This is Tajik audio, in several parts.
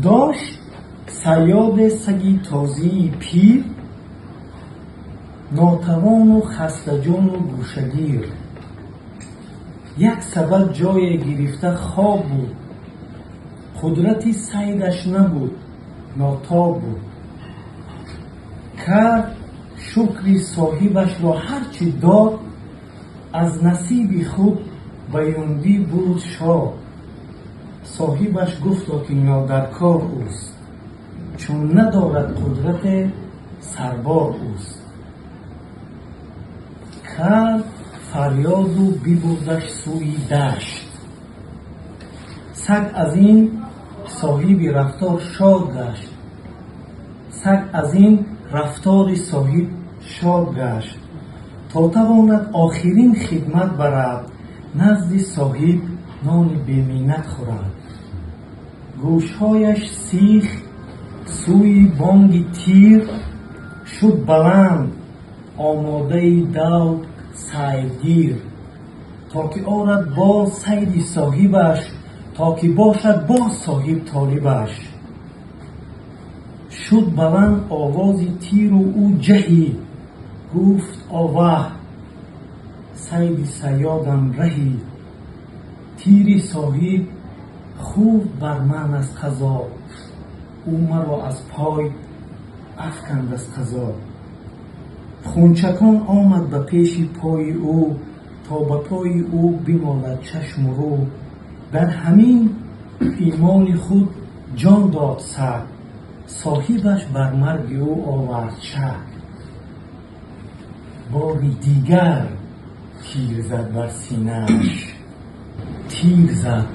Дошт саёде саги тозии пир, нотавону хастаҷону гӯшагир. Як сабад ҷое гирифта хоб буд, қудрати сайдаш набуд, нотоб буд. Кард шукри соҳибашро, ҳарчи дод, аз насиби худ ба юндӣ буд шод. Соҳибаш гуфто, ки нодаркор ӯст, чун надорад қудрате, сарбор ӯст. Кард фарёду бибурдаш сӯи дашт. Саг аз ин соҳиби рафтор шод гашт. Саг аз ин рафтори соҳиб шод гашт, то тавонад охирин хидмат барад, назди соҳиб нони беминнат хӯрад. Гӯшҳояш сих сӯи бонги тир шуд баланд, омодаи дав сайдгир, то ки орад боз сайди соҳибаш, то ки бошад боз соҳиб толибаш. Шуд баланд овози тиру ӯ ҷаҳид, гуфт: «Оваҳ, сайди саёдам раҳид! Тири соҳиб хурд бар ман аз қазо, ӯ маро аз пой афканд аз қазо». Хунчакон омад ба пеши пои ӯ, то ба пои ӯ бимолад чашму рӯ. Дар ҳамин имони худ ҷон дод саг, соҳибаш бар марги ӯ овард шак. Бори дигар тир зад бар синааш, тир зад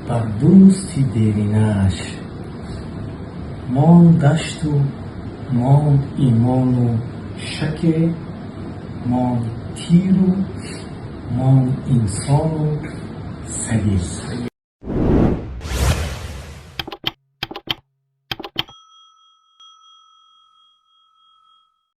бар дӯсти деринааш. Монд дашту монд имону шаке, монд тиру монд инсону саге.